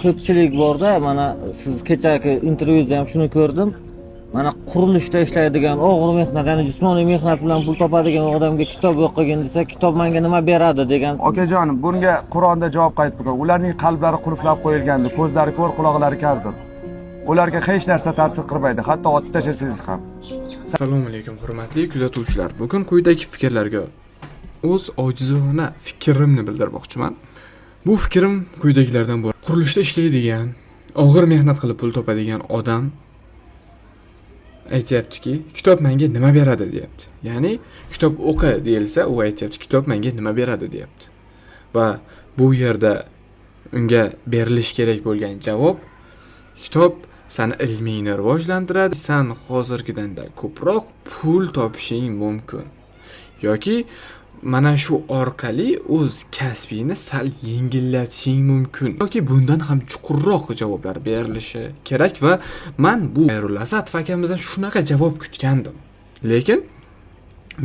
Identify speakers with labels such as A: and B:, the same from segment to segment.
A: Ko'pchilik borda, mana siz kechagi intervyuzda ham shuni ko'rdim. Mana qurilishda ishlaydigan, og'ir mehnat, ya'ni jismoniy mehnat bilan pul topadigan odamga kitob o'qigin desa, kitob menga nima beradi degan.
B: Okajonim, bunga Qur'onda javob qaytib bo'lgan. Ularning qalblari qulflab qo'yilgandi, ko'zlari ko'r, quloqlari kardir. Ularga hech narsa ta'sir qilmaydi, hatto otib tashlasangiz ham.
C: Assalomu alaykum hurmatli kuzatuvchilar. Bugun quyidagi fikrlarga o'z ojizona fikrimni bildirmoqchiman. Bu fikrim quyidagilardan bo'ladi. Qurilishda ishlaydigan, og'ir mehnat qilib pul topadigan odam aytyaptiki, kitob menga nima beradi deyapti. Ya'ni kitob o'qi deyilsa, u aytyapti, kitob menga nima beradi deyapti. Va bu yerda unga berilishi kerak bo'lgan javob: kitob sani ilmingni rivojlantiradi, san hozirgidanda ko'proq pul topishing mumkin. Yoki mana shu orqali o'z kasbingni sal yengillatishing mumkin. Yoki bundan ham chuqurroq javoblar berilishi kerak va man bu Xayrulla Asatov akamizdan shunaqa javob kutgandim. Lekin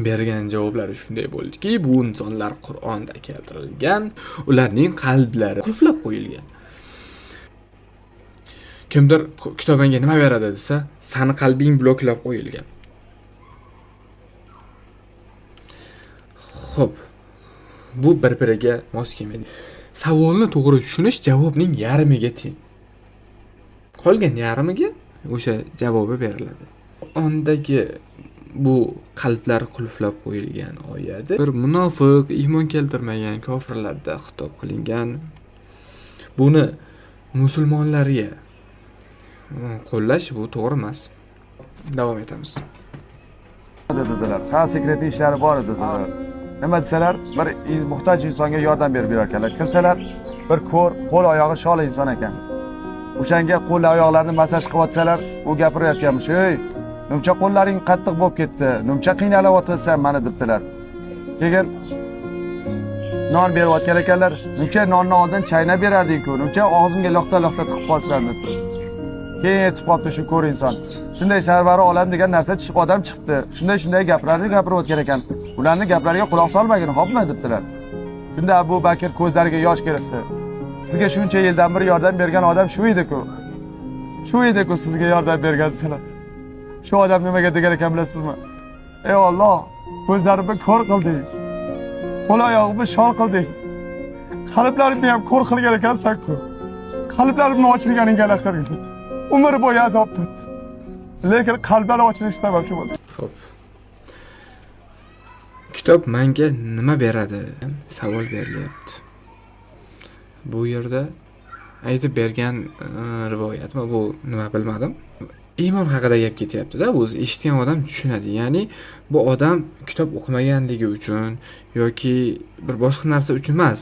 C: bergan javoblari shunday bo'ldiki, bu insonlar Qur'onda keltirilgan, ularning qalblari qulflab qo'yilgan. Kimdir kitob menga nima beradi desa, sani qalbing bloklab qo'yilgan. Xo'p, bu bir-biriga mos kelmaydi. Savolni to'g'ri tushunish javobning yarmiga teng. Qolgan yarmiga o'sha javobi beriladi. Qur'ondagi bu qalblar qulflab qo'yilgan oyati bir munofiq, iymon keltirmagan kofirlarda xitob qilingan. Buni musulmonlarga qo'llash bu to'g'ri emas. Davom etamiz.
B: Dedilar. Ha, sekretli ishlari bor edi dedilar. Nima desalar, bir muhtoj insonga yordam berib yurarkanlar. Kirsalar, bir ko'r, qo'l oyog'i shol inson ekan. O'shanga qo'l oyoqlarini massaj qilayotsalar, u gapirayotganmish: "Ey, nimcha qo'llaring qattiq bo'lib ketdi, nimcha qiynalyapsan mani" debdilar. Keyin non berayotgan ekanlar, "Nimcha nonni oldin chaynab berarding-ku, nimcha og'zimga loqta-loqta tiqib qolsan" debdi. Keyin yetib qolibdi shu ko'r inson. Shunday sarvari olam degan narsa odam chiqibdi. Shunday gaplarni gapirayotgan ekan. Ularning gaplariga quloq solmagin, xo'pmi debdilar. Shunda Abu Bakr ko'zlariga yosh kelibdi. Sizga shuncha yildan beri yordam bergan odam shu edi-ku. Shu edi-ku sizga yordam bergan desalar. Shu odam nimaga degan ekan bilasizmi? Ey Alloh, ko'zlarimni ko'r qilding. Qo'l oyog'imni shol qilding. Qalblarimni ham ko'r qilgan ekansan-ku. Qalblarimni ochilganingga alaqading. Umr bo'yi azob tutdi. Lekin qalblari ochilishi sababchi bo'ldi.
C: Xo'p. Kitob menga nima beradi? Savol berilyapti. Bu yerda aytib bergan rivoyatmi bu nima bilmadim. Iymon haqida gap ketyapti-da, o'zi eshitgan odam tushunadi. Ya'ni bu odam kitob o'qimaganligi uchun yoki bir boshqa narsa uchun emas.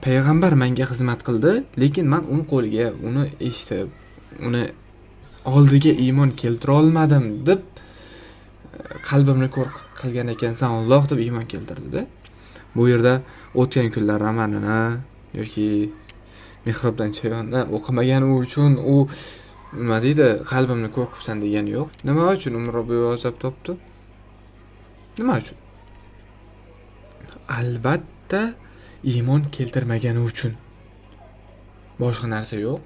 C: Payg'ambar menga xizmat qildi, lekin men uni qo'liga, uni eshitib, uni oldiga iymon keltira olmadim deb qalbimni ko'r qilgan ekansan Alloh deb iymon keltirdi-da. Bu yerda o'tgan kunlar romanini yoki Mehrobdan chayonni o'qimagani uchun u nima deydi, qalbimni ko'r qilibsan degani yo'q. Nima uchun umr bo'yi azob topdi? Nima uchun? Albatta iymon keltirmagani uchun. Boshqa narsa yo'q.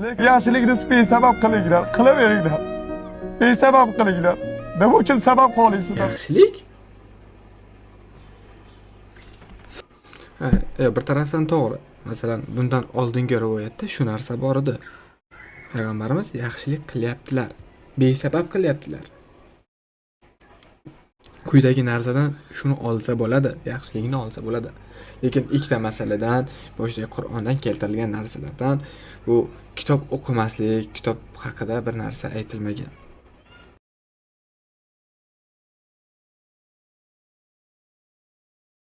B: Lekin yaxshilikni besabab qilinglar, qilaveringlar. Besabab qilinglar. Nima uchun sabab xohlaysizlar?
C: Yaxshilik? Ha, bir tarafdan to'g'ri. Masalan, bundan oldingi rivoyatda shu narsa bor edi. Payg'ambarimiz yaxshilik qilyaptilar, besabab qilyaptilar. Quyidagi narsadan shuni olsa bo'ladi, yaxshilikni olsa bo'ladi. Lekin ikkita masaladan, boshidagi Qur'ondan keltirilgan narsalardan bu kitob o'qimaslik, kitob haqida bir narsa aytilmagan.